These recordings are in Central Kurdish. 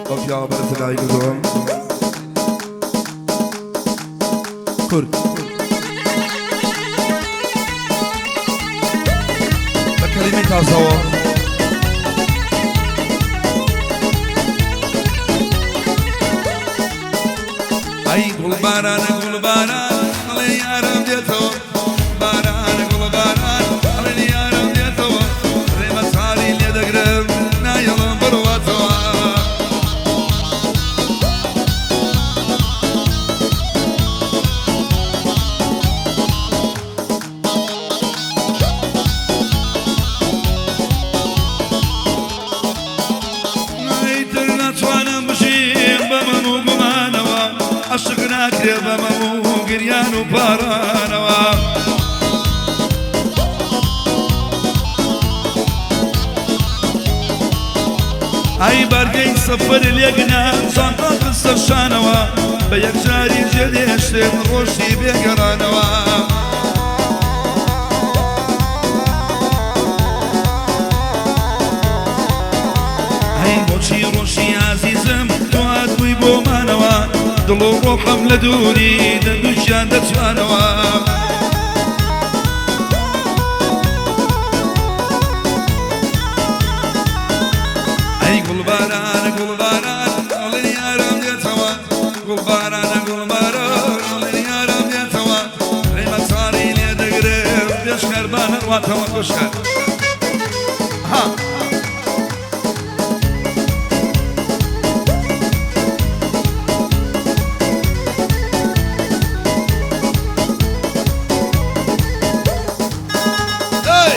ئەو پیاوە بەرزە لاوی کردەوە کورد بە کەلیمەی تازەوە ئەی گوڵبارانە گوڵباران ئەڵێ یارم دێتەوە بارانە گوڵباران ئەڵێ یارم دێتەوە ڕێمە چاری لێ دەگرم نایەڵم بڕواتەوە. ئیتر ناتوانم بژیم بە مەم و گومانەوە، عەشق ناکرێ بە مەم و گریان و پاڕانەوە. ئەی بارگەی سەفەر لێگنا جانتا خستە شانەوە، بە یەکجاری جێدێشتم ڕۆژی بێگەڕانەوە. ئەی بۆچی ڕۆژی ئازیزم تۆ هاتبووی بۆمانەوە، دڵ و ڕۆحم لە دووری دەندووکیان دەتوانەوە. ئەی گوڵبارانە گوڵباران ئەڵێ یارم دێتەوە، گوڵبارانە گوڵباران ئەڵێ یارم دێتەوە، ڕێمە چاری لێ دەگرم پێشکەر با نەڕواتەوە پێشکەر. ها ئەی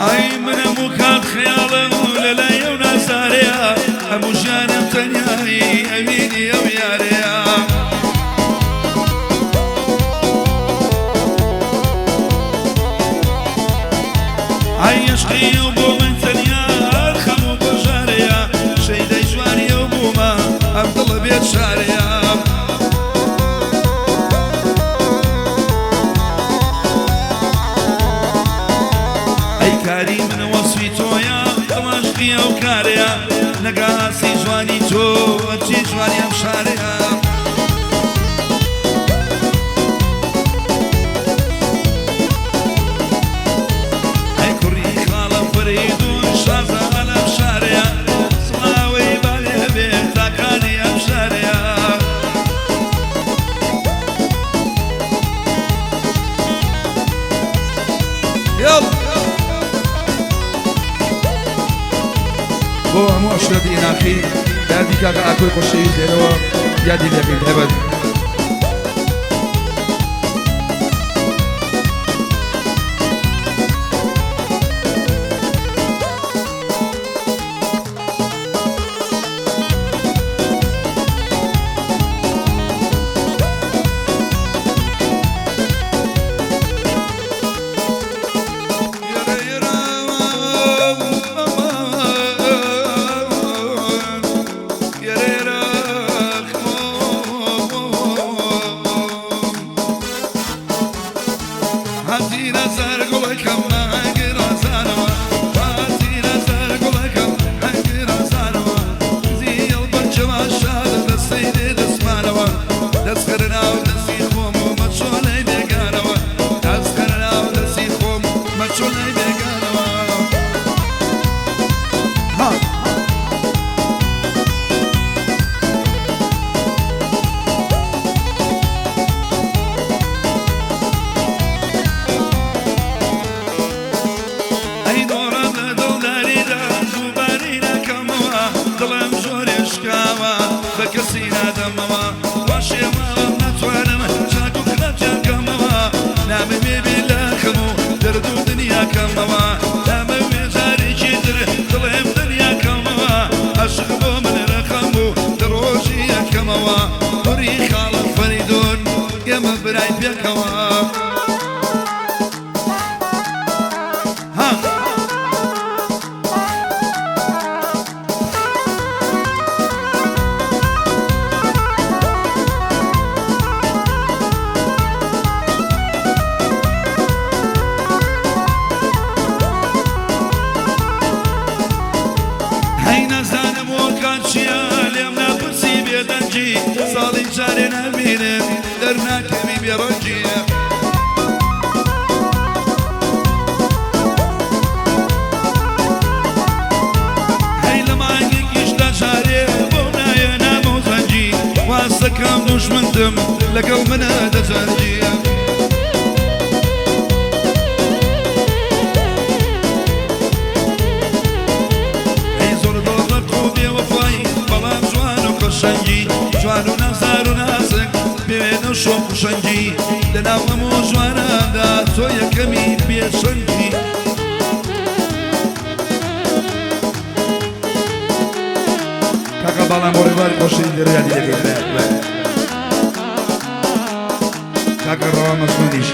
ئەی من هەموو کات خەیاڵم لەلای ئەو نازارەیە، هەموو ژیانم تەنیایی ئەوینی ئەو یارەیە. ئەی عشقی ئەو بۆ من تەنیا خەم و بەژارەیە، شەیدای جوانی ئەو بوومە ئەم دڵە بێچارەیە. ئەی کاری من وەسفی تۆیە، ئەو عشقی ئەو کارەیە، نەگاسی جوانی تۆ هەرچی جوانی ئەم شارەیە. ئەی کوڕی خاڵە فەرەیدون شازە لەم شارەیە، سڵاوەی بالێ هەبێ تاقانی ئەم شارەیە. یاڵا بۆ هەموو عەشرەتی ئیناخی یادی کاکە ئاکۆی خۆشەویست لێرەوە یادی لێکەین تایبەت. ئەی دۆڕە لە دڵداریدا دووبارەی ناکەمەوە، دڵم زۆرێ شکاوە بە کەسی نادەمەوە، وا شێواوم ناتوانم چاک و خراپیان کەمەوە، نامەوێ بێ لە خەم و دەرد و دنیا کەمەوە، نامەوێ جارێکی تر دڵێم دنیا کەمەوە، عەشق بۆ من ڕەقەم بوو لە ڕۆژی یەکەمەوە، کوڕی خاڵە فەریدون ئێمە برای پێکەوە. ها جارێ نابینم دەرناکەوی بێڕەنگی. هەی لە مانگێکیشدا جارێ بۆ نایە نامۆزەنگی، واسەکەم دوژمنتم لەگەڵ منە دەجەنگی. هەی زۆر دڵڕەق و بێوەفای، بەڵام جوان و قەشەنگی، جوان و نازار و نازک، بێوێنە و شۆخ و شەنگی، لەناو هەموو جواناندا تۆ یەکەمی پێشەنگی. کاکە باڵام بۆ ڕێبواری خۆشەویست لێرە یادی دەکەین. کاکە ڕەوا مەجنونیش.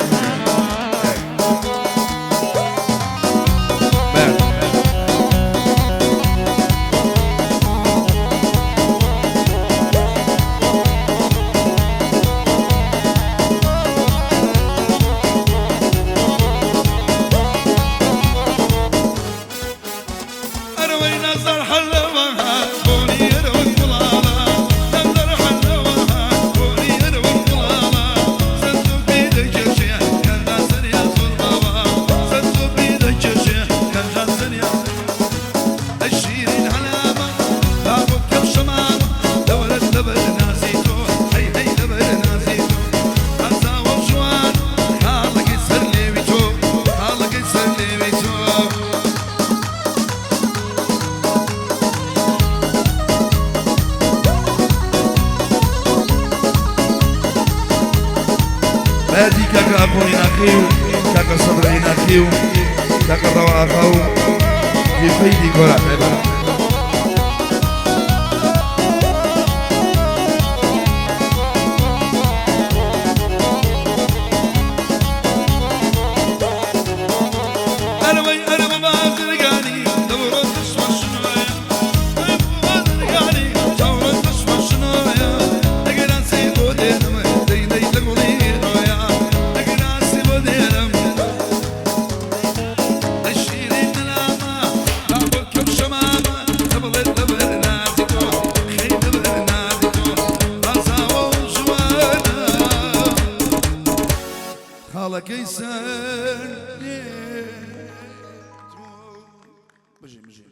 ئەرەوەی نازدار حەلەوە بۆنی ئەرەوەن گوڵاڵە، نازدار حەلەوە بۆنی ئەرەوەن گوڵاڵە، سەرچۆپی دەکێشێ کەنجان سەریا زۆر باوە، سەرچۆپی دەکێشێ کەنجان سەریا. ئەی شیرین عەلامە با بۆ بکەم شەمامە، لەوەرە لەبەر نازی تۆ، هەی هەی لەبەر نازی تۆ، ئازاوە و جوان خاڵەکەی سەر لێوی تۆ، خاڵەکەی سەر لێوی تۆ. بەیادی کاکە ئاکۆی ناخی و کاکە سەدرعی ناخی و کاکە ڕەوا ئاغا و جێفەی دیکۆرات. ئەرەوەی ئەرەوە بازرگانی دەوڕۆ دەشمە شنۆیە، بازرگانی چاوڕۆ دەشمە شنۆیە، ئەگەراسی بۆ دێنم دەی دەی لە گوڵی ڕۆیە، ئەگەراسی بۆ دێنم. ئەی شیرین نەلامە با بۆ کەم شەمامە، دەبڵێت لەبەر نازی تۆ، خەی لەبەر نازی تۆ، ئازاوە و جوانە خاڵەکەی سەر لێ. بژی بژی.